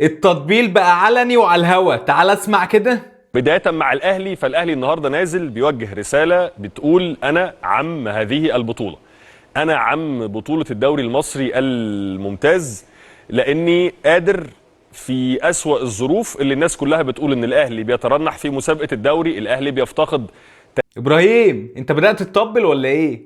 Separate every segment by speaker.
Speaker 1: التطبيل بقى علني وعلى الهوا. تعال اسمع كده.
Speaker 2: بداية مع الاهلي، فالاهلي النهارده نازل بيوجه رسالة بتقول انا عم هذه البطولة، انا عم بطوله الدوري المصري الممتاز، لاني قادر في اسوأ الظروف اللي الناس كلها بتقول ان الاهلي بيترنح في مسابقة الدوري، الاهلي بيفتقد.
Speaker 1: ابراهيم انت بدأت تطبل ولا ايه؟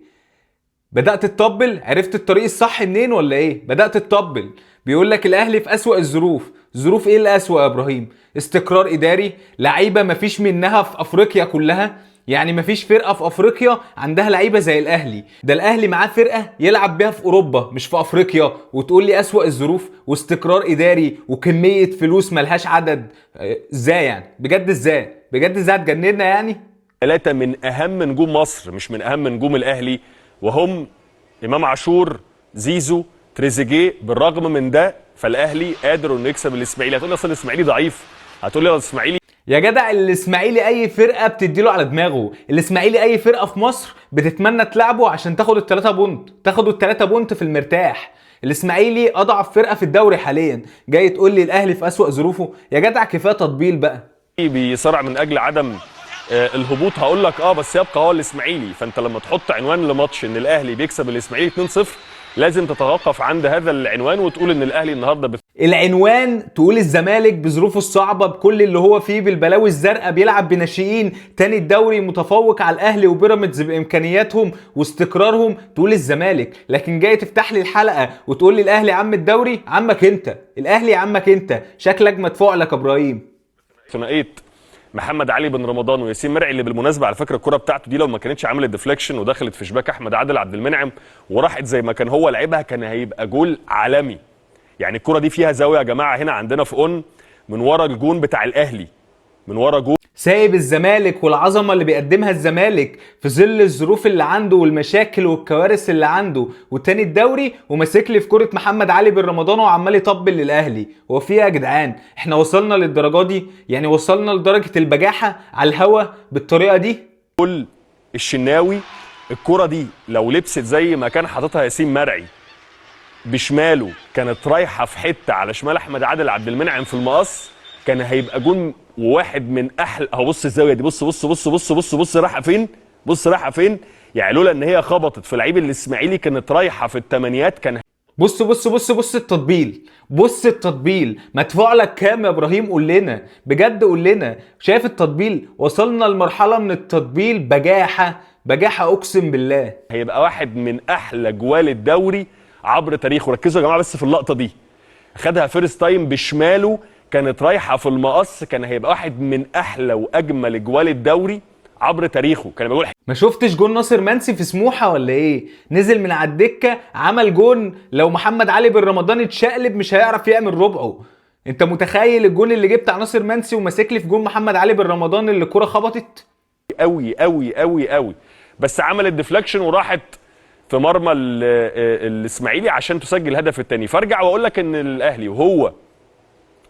Speaker 1: بدأت تطبل؟ عرفت الطريق الصح منين ولا ايه؟ بدأت تطبل. بيقول لك الاهلي في أسوأ الظروف. ظروف ايه اللي أسوأ يا ابراهيم؟ استقرار اداري، لعيبة مفيش منها في افريقيا كلها، يعني مفيش فرقة في افريقيا عندها لعيبة زي الاهلي. ده الاهلي معاه فرقة يلعب بيها في اوروبا مش في افريقيا، وتقول لي أسوأ الظروف واستقرار اداري وكمية فلوس ملهاش عدد. ازاي يعني؟ بجد ازاي؟ بجد ازاي هتجننا يعني؟
Speaker 2: ثلاثة من اهم نجوم مصر، مش من اهم نجوم الاهلي، وهم امام عاشور، زيزو، تريزيجيه. بالرغم من ده فالاهلي قادر انه يكسب الاسماعيلي. هتقول لي اصل الاسماعيلي ضعيف، هتقول لي الاسماعيلي
Speaker 1: يا جدع الاسماعيلي اي فرقه بتديله على دماغه. الاسماعيلي اي فرقه في مصر بتتمنى تلعبه عشان تاخد الثلاثة point، تاخد الثلاثة point في المرتاح. الاسماعيلي اضعف فرقه في الدوري حاليا، جاي تقول لي الاهلي في اسوأ ظروفه؟ يا جدع كفاية تطبيل بقى.
Speaker 2: بيصارع من اجل عدم الهبوط. هقول لك بس يبقى هو الاسماعيلي. فانت لما تحط عنوان لماتش ان الاهلي بيكسب الاسماعيلي 2-0 لازم تتوقف عند هذا العنوان وتقول ان الاهلي النهارده
Speaker 1: العنوان تقول الزمالك بظروفه الصعبة بكل اللي هو فيه بالبلاوي الزرقاء بيلعب بناشئين تاني الدوري متفوق على الاهلي وبيراميدز بامكانياتهم واستقرارهم، تقول الزمالك. لكن جاي تفتح لي الحلقة وتقول لي الاهلي عم الدوري؟ عمك انت، الاهلي عمك انت، شكلك مدفوع لك يا ابراهيم.
Speaker 2: ثنائية محمد علي بن رمضان وياسين مرعي، اللي بالمناسبة على فكرة الكره بتاعته دي لو ما كانتش عملت deflection ودخلت في شباك احمد عادل عبد المنعم وراحت زي ما كان هو لعبها كان هيبقى جول عالمي. يعني الكره دي فيها زاوية يا جماعة، هنا عندنا في اون من ورا الجون بتاع الاهلي، من ورا جون
Speaker 1: سايب الزمالك والعظمة اللي بيقدمها الزمالك في ظل الظروف اللي عنده والمشاكل والكوارث اللي عنده وتاني الدوري، وماسك لي في كره محمد علي بن رمضان وعمال يطبل للاهلي. هو في ايه يا جدعان؟ احنا وصلنا للدرجة دي؟ يعني وصلنا لدرجة البجاحة على الهوا بالطريقة دي؟
Speaker 2: الشناوي. الكره دي لو لبست زي ما كان حاططها ياسين مرعي بشماله كانت رايحة في حتة على شمال احمد عادل عبد المنعم في المقص، كان هيبقى جون وواحد من احلى. اهو بص الزاوية دي، بص بص بص بص بص بص رايحة فين، بص رايحة فين. يعني لولا ان هي خبطت في لعيب الاسماعيلي كانت رايحة في الثمانيات كان
Speaker 1: بص بص بص بص التطبيل، بص التطبيل. مدفوع لك كام يا ابراهيم؟ قول لنا بجد، قول لنا. شايف التطبيل؟ وصلنا لمرحلة من التطبيل بجاحه، بجاحه اقسم بالله.
Speaker 2: هيبقى واحد من احلى جوال الدوري عبر تاريخه. ركزوا يا جماعة بس في اللقطة دي، خدها first time بشماله كانت رايحة في المقص، كان هيبقى واحد من احلى واجمل جوال الدوري عبر تاريخه. كان بيقول
Speaker 1: ما شفتش جون ناصر منسي في سموحه ولا ايه؟ نزل من على الدكة عمل جون لو محمد علي بن رمضان اتشقلب مش هيعرف يعمل ربعه. انت متخيل الجون اللي جه بتاع ناصر منسي وماسك لي في جون محمد علي بن رمضان اللي الكرة خبطت
Speaker 2: قوي قوي قوي قوي، بس عملت deflection وراحت في مرمى الاسماعيلي عشان تسجل الهدف الثاني. فارجع واقول لك ان الاهلي وهو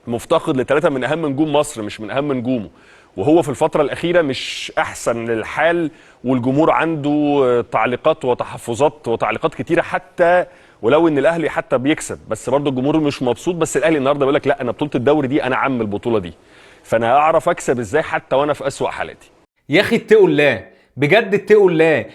Speaker 2: مفتقد لثلاثة من اهم نجوم مصر، مش من اهم نجومه، وهو في الفترة الاخيرة مش احسن للحال، والجمهور عنده تعليقات وتحفظات وتعليقات كتيرة، حتى ولو ان الاهلي حتى بيكسب بس برضه الجمهور مش مبسوط. بس الاهلي النهارده بيقول لك لا، انا بطوله الدوري دي انا عم البطولة دي، فانا هعرف اكسب ازاي حتى وانا في اسوأ حالاتي.
Speaker 1: يا اخي اتقوا الله، بجد اتقوا الله.